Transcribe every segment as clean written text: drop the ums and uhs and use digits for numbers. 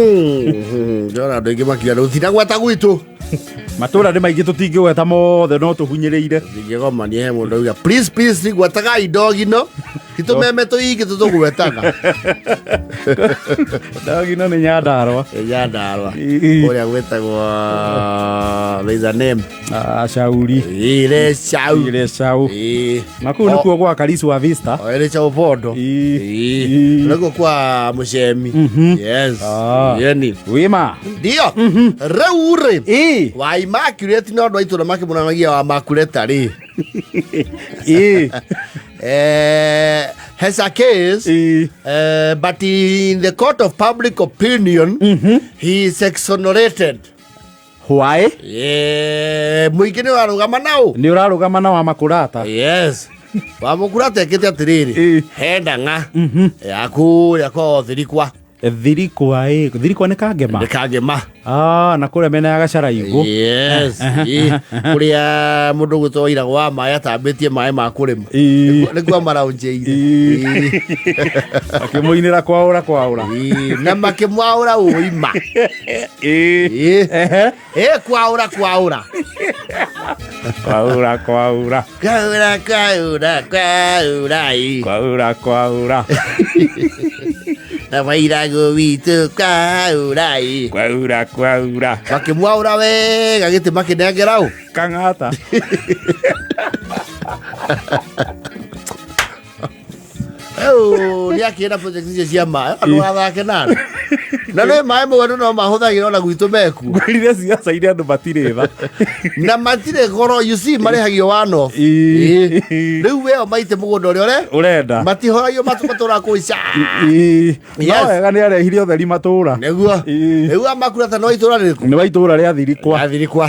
Ndĩrona andũ aingĩ makiuga rũtinagweta gwitũ. Matũra nĩ maingĩ, tũtingĩgweta mothe, no tũhunyĩrĩire. Ingĩgomania he mũndũ auga, "Please, please, gwetagai ndogino, titũmeme tũingĩ tũtũgwetaga." Ndagino nĩ Nyandarũa. Nyandarũa kũrĩa gwĩtagwo, there is a name. Ah, Shauri. Ile chau. Ile Chau. Na kũu nĩkuo gwa Karisu wa Vista. Ile chau bondo. Nĩkuo kwa mũcemi, yes. Ah. Yeni. Wĩma. Ndio rĩu rĩ wa Immaculate no andũ a itũra makĩmũnanagia wa Makuleta rĩ. Has a case, but in the court of public opinion he is exonerated. Why? Mũingĩ nĩ ũrarũgama nao. Nĩ ũrarũgama na wa Makũrata. Yes, wamũkurata ekĩte atĩrĩrĩ, he ndang'a ya kũrĩa kwa Thirikwa. Thirikwa ĩ, Thirikwa nĩ Kangema. Nĩ Kangema. Ah, na kũrĩa mena ya Gacaraigũ. Yes, kũrĩa mũndũ gwĩtwo Wairagũ wa maĩ atambĩtie maĩ ma kũrĩma. Nĩkuo maraũnjĩire. Akĩmũinĩra kwaũra kwaũra. Na makĩmwaũra ũima. Ĩ kwaũra kwaũra. Kwaũra kwaũra. Kwaũra kwaũra kwaũra ĩ. Kwaũra kwaũra. Na Wairagũ witũ kwaũra ĩ. Kwaũra kwaũra. Makĩmwaũra wega gĩtĩ makĩnengera ũ. Kang'ata. Rĩu nĩ akĩenda project icio cia maĩ andũ athake nani na nĩ maĩ mũgendo no mahũthagĩra ona gwitũ mekuo. Ngwĩrire ciaca iria andũ matirĩ tha. Na matirĩ goro, you see, marĩhagio one off. Rĩu weo maite mũgũnda ũrĩa ũre ũrenda. Matihoragio matũraga kũu ica. No Yes. wega nĩ arehire ũtheri matũra. Nĩguo. Rĩu amakurata no itũra rĩrĩkũ? Nĩ wa itũra rĩa Thirikwa. Ya Thirikwa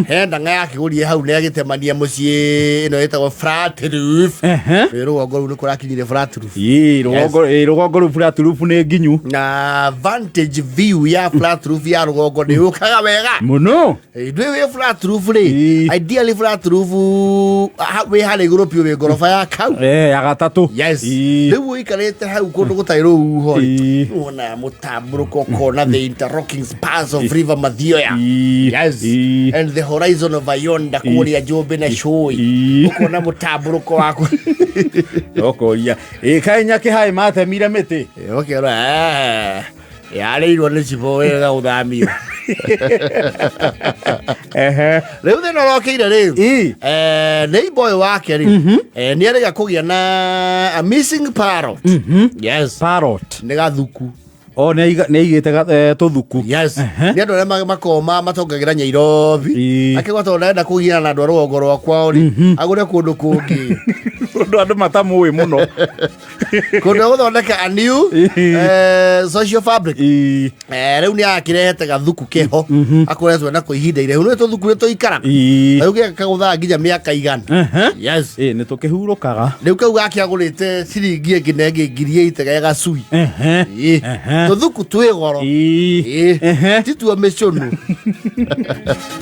he ndang'a yakĩgũrie hau nĩ agĩtemania mũciĩ ĩno ĩtagwo flat roof. Rĩ rũgongo rũu nĩ kũrakinyire flat roof. Ĩĩ, rũgongo ĩĩ, rũgongo rũu flat roof nĩ nginyu. Na vantage view ya flat roof ya rũgongo nĩ yũkaga wega mũno. Ndwĩ wĩ flat roof rĩ, ideally flat roof wĩ harĩa igũrũ biũ, wĩ ngoroba ya kau. Eh, ya gatatũ. Yes. Rĩu ũikarĩte hau kũndũ gũtarĩ rũhuho rĩ, wona mũtambũrũko ũkona the interlocking spans of River Mathioya. Yes. And the horizon of Ayonda kũrĩa Njũmbĩ na Cũi. Ũkona mũtambũrũko waku. Ũkoria ĩ kaĩ Nyakĩhaĩ matemire mĩtĩ. Ũkera yarĩirwo nĩ cibũ wega gũthamio. Rĩu thĩna ũrokĩire rĩu, neighbor ũyũ wake rĩ, nĩ erĩga kũgĩa na a missing parrot. Yes. Parrot. Nĩ gathuku. O nĩ aigĩte tũthuku. Yes. Nĩ andũ arĩa makoma matongagĩra Nyairobi. Akĩgwa tondũ ndarenda kũgiana na andũ a rũgongo rwa kwao rĩ, agũre kũndũ kũngĩ. Ũndũ andũ matamũĩ mũno. Kũndũ gũthondeka a new social fabric. Rĩu nĩ akĩrehete gathuku keho akoretwo nako ihinda iraihu, nĩ tũthuku nĩ tũikaraga. Rĩu gĩaka kagũthaga nginya mĩaka 100. Yes. Ĩ, nĩ tũkĩhurũkaga. Rĩu kau gakĩagũrĩte ciringi ĩngĩ na ĩngĩ 8,000 ge gacui. Tũthuku twĩ goro. Tituo mĩcũnũ.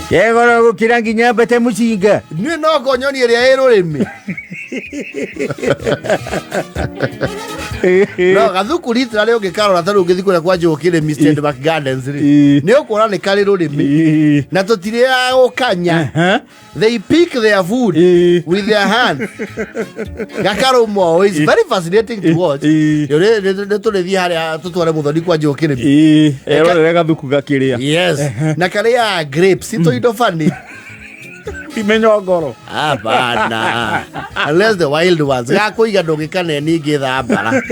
Kegoro gũkĩra nginya mbete mũcinga. Niĩ no ngonyoni ĩrĩa ĩ rũrĩmĩ no gathuku literally ũngĩkarora, ta rĩu ũngĩthiĩ kũrĩa kwa Njũkĩ rĩ, Mr. and Mark Gardens rĩ, nĩ ũkuona nĩ karĩ rũrĩmĩ na tũtirĩaga gũkanya. They pick their food with their hand, gakarũma. It's very fascinating to watch. Nĩ tũrĩthiĩ harĩa tũtware mũthoni kwa Njũkĩ rĩ. Erorere gathuku gakĩrĩa. Yes, na karĩa grapes tũindo funny. Ti mĩnyongoro. Hapana. Unless the wild ones. Gakũiga ndũngĩkane ningĩ thambara.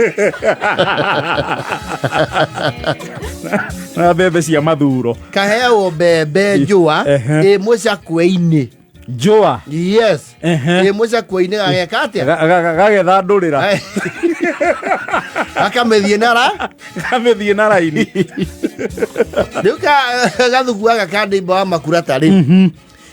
Na mbembe cia mathuro. Kaheagwo mbembe njũa ĩ mũcakwe-inĩ. Njũa. Yes. Ĩ mũcakwe-inĩ gageka atĩa? Gagethandũrĩra. Gakamĩthiĩ na ra? Kamĩthiĩ na raini. Rĩu gathuku gaka ka ndimba wa makurata rĩ,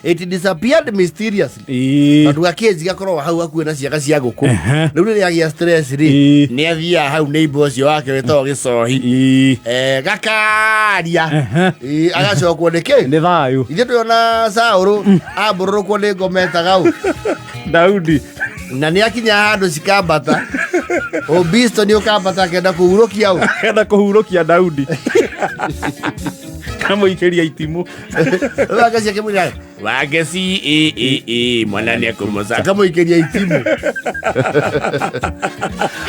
it disappeared mysteriously. Tondũ gakĩnji gakoragwo hau hakuhĩ na ciaga cia ngũkũ. Rĩu rĩrĩa agĩa stress rĩ, nĩ athiaga hau neighbor ũcio wake wĩtagwo Gĩcohi. Gakaria. Agacokwo nĩ kĩ? Nĩ thayũ. Ithuĩ twĩona Saũlũ ambũrũrũkwo nĩ ngoma etaga ũ? Daudi. Na nĩ akinya handũ cikambata, ũbisto nĩ ũkambata akenda kũhurũkia ũ. Enda kũhurũkia Daudi, kamũikĩria itimũ. Rĩu Wangeci akĩmwĩra, Wangeci, ĩ ĩ ĩ, mwana nĩ ekũmũca, akamũikĩria itimũ,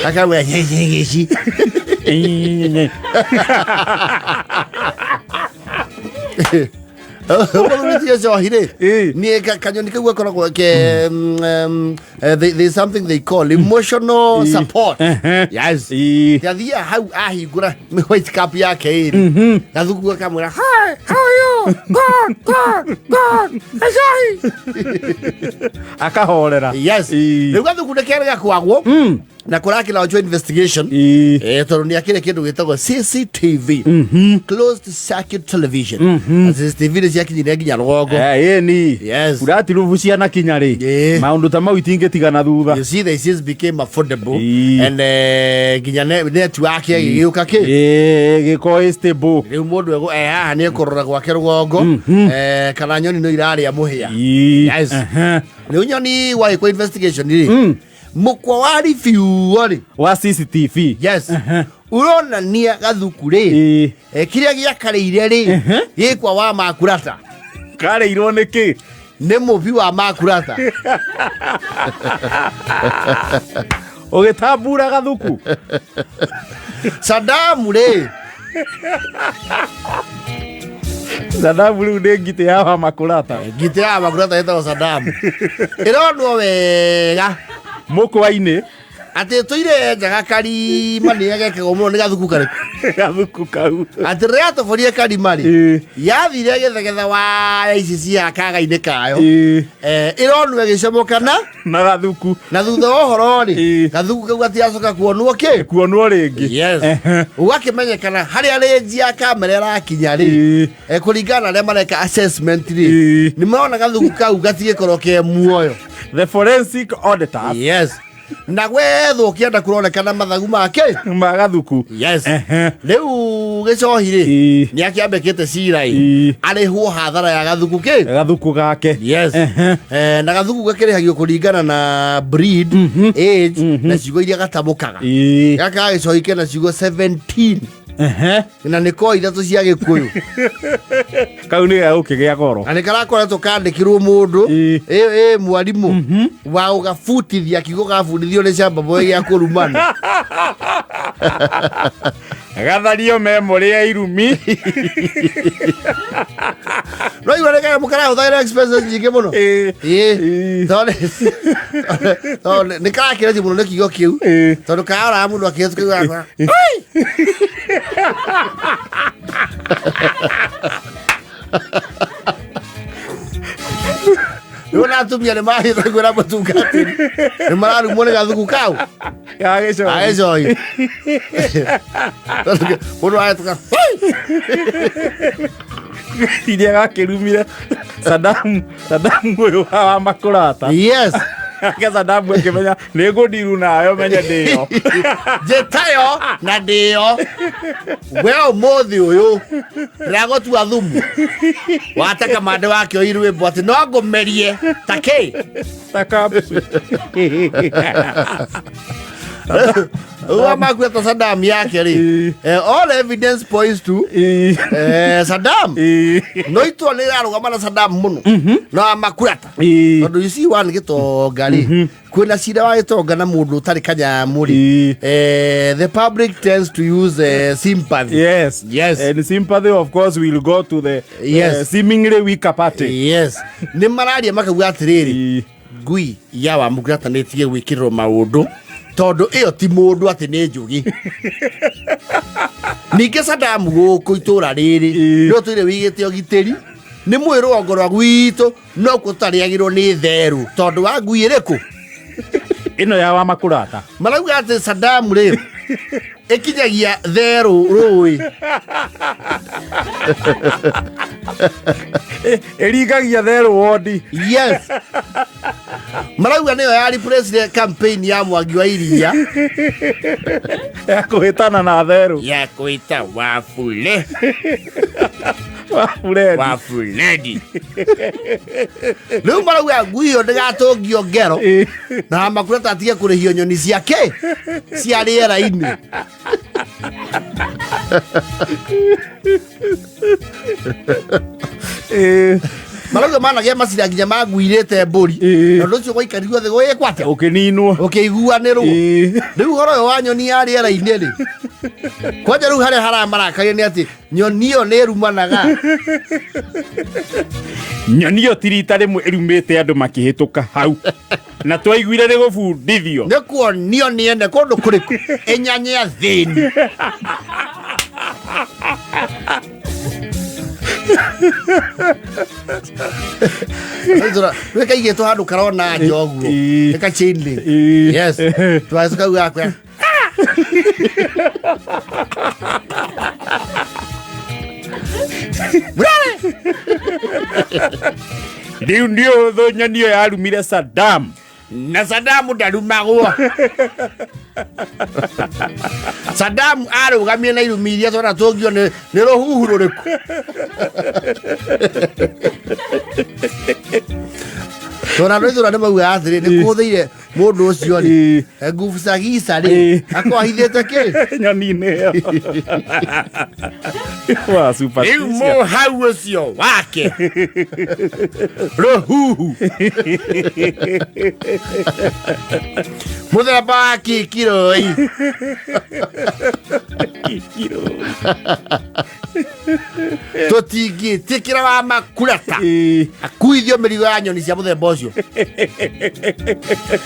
akamwĩra nyegeci. Ũmũthuri njohi rĩ, niĩ kanyoni kau gakoragwo ke there's something they call emotional support. Yes. Yathia hau ahingũra white cap yake ĩrĩ, gathuku gakamwĩra, "Hi, how are you? God, God, God, Njohi." Akahorera. Yes. Rĩu gathuku nĩ kerĩ gakwagwo na kũrakĩlaunchwo investigation. Tondũ nĩ akĩrĩ kĩndũ gĩtagwo CCTV, closed circuit television. Na CCTV nĩ ciakinyire nginya rũgongo. Ĩni. Burati rubu cianakinya rĩ, maũndũ ta mau itingĩtigana thutha. You see, the issues became affordable Ĩĩ. and nginya network ĩgĩgĩũka kĩ. Ĩĩ, gĩko ĩ stable. Rĩu mũndũ eh, haha nĩ ekũrora gwake rũgongo kana nyoni no irarĩa mũhĩa. Yes. Rĩu nyoni wagĩkwo investigation rĩ, mũkwa wa review rĩ wa CCTV. Yes, uronania gathuku rĩ, kĩrĩa gĩakarĩire rĩ, gĩkwa wa makurata. Karĩirwo nĩ kĩ? Nĩ mũbi wa makurata. Ũgĩtambura gathuku. Sadamu rĩ. Sadamu rĩu nĩ ngitĩ ya wa makurata. Ngitĩ ya makurata ĩtagwo Sadamu, ĩronwo wega mũkwa-inĩ atĩ tũire njaga karima nĩ agekagwo mũno nĩ gathuku karĩkũ? Gathuku kau. Atĩ rĩrĩa yatoborie karima rĩ, yathire ĩgĩthegetha waya ici cia kaga-inĩ kayo. Ĩronwo ĩgĩcomoka na Na gathuku. Na thutha wa ũhoro rĩ, gathuku kau gatiacoka kuonwo kĩ. Kuonwo rĩngĩ. Yes. Ũgakĩmenyekana harĩa rĩnji ya kamera ĩrakinya rĩ, kũringana na arĩa mareka assessment rĩ, nĩ marona gathuku kau gatigĩkorwo ke muoyo. The forensic auditors. Yes, na gwethwo kĩenda kũronekana mathagu make ma gathuku. Yes. Rĩu gĩcohi rĩ, nĩ akĩambĩkĩte cira ĩ, arĩhwo hathara ya gathuku kĩ. Gathuku gake. Yes. Na gathuku gakĩrĩhagio kũringana na breed, age na ciugo iria gatamũkaga. Gaka gagĩcohi kena ciugo 17 na nĩ ko ithatũ cia gĩkũyũ. Kau nĩ gagũkĩgĩa goro. Na nĩ karakoretwo kandĩkirwo mũndũ ĩ mwarimũ wa gũgabutithia kiugo gabundithio nĩ shamba boy gĩa kũrumana. Gathario memory ya irumi. No igua nĩ kanyamũ karahũthagĩra expenses nyingĩ mũno. Ĩĩ. Tondũ nĩ karakĩreti mũno nĩ kiugo kĩu, tondũ karoraga mũndũ akĩhĩtũka. Rĩu na atumia nĩ mahĩte kwĩra mũtungatĩri nĩ mararumwo nĩ gathuku kau Gagĩcoki. Agĩcoki mũndũ ahĩtũka. Iria gakĩrumire Sadamu, Sadamu ũyũ wa makũrata. Ake Sadamu akĩmenya nĩ ngũndiru nayo menye ndĩyo. Njĩtayo na ndĩyo we ũmũthĩ ũyũ ndĩragũtua thumu wate kamande wakĩoi rwĩmbo atĩ no ngũmerie ta kĩ. Ta capsule. Ũguo makuĩta Saddam yake rĩ, all evidence points to Saddam. No itua nĩ ĩrarũgama na Saddam mũno na makurata, tondũ you see, one gĩtonga rĩ, kwĩna cira wa gĩtonga na mũndũ ũtarĩ kanyamũ rĩ, the public tends to use sympathy. Yes. And sympathy, of course, will go to the seemingly weaker party. Yes, nĩ mararia makauga atĩrĩrĩ, ngui ya wa mũkurata nĩ ĩtige gwĩkĩrĩrwo maũndũ tondũ ĩyo ti mũndũ atĩ nĩ njũgĩ. Ningĩ Saddam gũkũ itũra rĩrĩ nĩ ũtũire wĩigĩte ũgitĩri nĩ mwĩ rũgongo rwa gwitũ no kuo tũtarĩagĩrwo nĩ therũ tondũ wa ngui ĩrĩkũ? Ĩno ya wa makũrata. Marauga atĩ Saddam rĩ ĩkinyagia therũ rũĩ. Ĩringagia therũ wondi. Yes. Marauga nĩyo ya replace campaign ya Mwangi wa Iria Ya kũhĩtana na therũ. Ya kwĩta Wafule. Wafuledi. Wafuledi. Rĩu marauga ngui ĩyo ndĩgatũngio ngero na Makurata atige kũrĩhio nyoni ciake cia rĩera-inĩ. Marauga managĩa macira nginya maguirĩte mbũri. Na ũndũ ũcio gwaikarirwo thĩ gwĩkwo atĩa? Ũkĩninwo. Ũkĩiguanĩrwo. Rĩu ũhoro ũyũ wa nyoni ya rĩera-inĩ rĩ, kwanja rĩu harĩa haramarakaria nĩ atĩ nyoni ĩyo nĩ ĩrumanaga. Nyoni ĩyo ti rita rĩmwe ĩrumĩte andũ makĩhĩtũka hau, na twaiguire nĩ gũbundithio. Nĩ kuonio nĩ ene kũndũ kũrĩkũ ĩnyanye athĩni. Rä kaigätwo handå karona nja å guo. Nä ka chain link. Yes, twacu kau gakwa. Rĩu nĩ ũthũ nyoni ĩyo yarumire Saddam. Na Saddam ndarumagwo. Saddam arũgamie na irumi iria twona tũngio nĩ rũhuhu rũrĩkũ. Tona andũ itũra nĩ maugaga atĩrĩ, nĩ kũhũthĩire mũndũ ũcio rĩ, ngubu cia gica rĩ, akorwo ahithĩte kĩ nyoni-inĩ ĩyo wa rĩu superstition. Mũhau ũcio wake rũhuhu mũthemba wa kikiroi. Tũtingĩtĩkĩra wa Makurata akuithio mĩrigo ya nyoni cia mũthemba ũcio.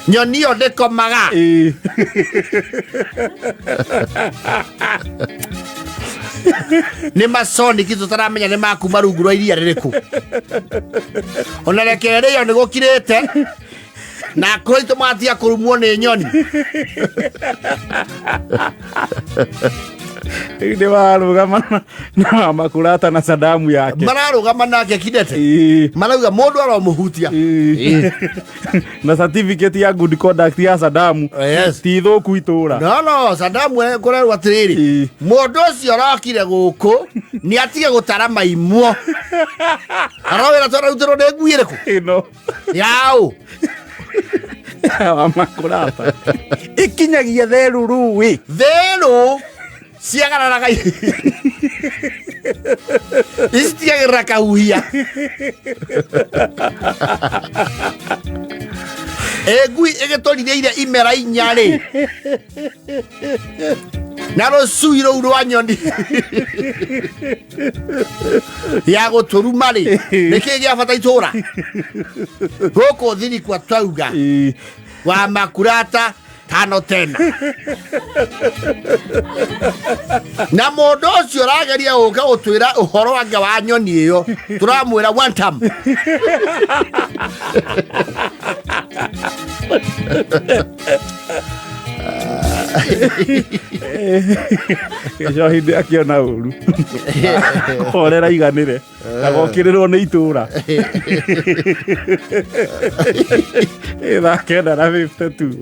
Nyoni ĩyo ndĩkomaga. Nĩ masoniki tũtaramenya nĩ makuma rungu rwa iria rĩrĩkũ. Ona reke rĩo nĩ gũkirĩte na akũrũ aitũ magatiga kũrumwo nĩ nyoni. Rĩu nĩ warũgama na Makurata na Sadamu yake. Mararũgama nake kidete. Marauga mũndũ aromũhutia. Na certificate ya good conduct ya Sadamu ti thũku itũra. No, Sadamu kũrerwo atĩrĩrĩ, mũndũ ũcio ũrokire gũkũ nĩ atige gũtara maimwo arowĩra twararutĩrwo nĩ ngui ĩrĩkũ. Ĩno. Yaũ. Wa Makurata ĩkinyagia therũ rũĩ. Therũ ciagararaga icitigagĩrĩra kahuhia. Ĩ ngui ĩgĩtũrirĩire imera inya rĩ, na rũcui rũu rwa nyoni ya gũtũruma rĩ, nĩkĩ gĩa bata itũra gũkũ thirikwa twauga wa Makurata tano tena na mũndũ ũcio ũrageria gũka gũtwĩra ũhoro wake wa nyoni ĩyo, tũramwĩra one time. Gĩcohi ndĩ akĩona ũru horera iganĩre agokĩrĩrwo nĩ itũra thaa 9:52.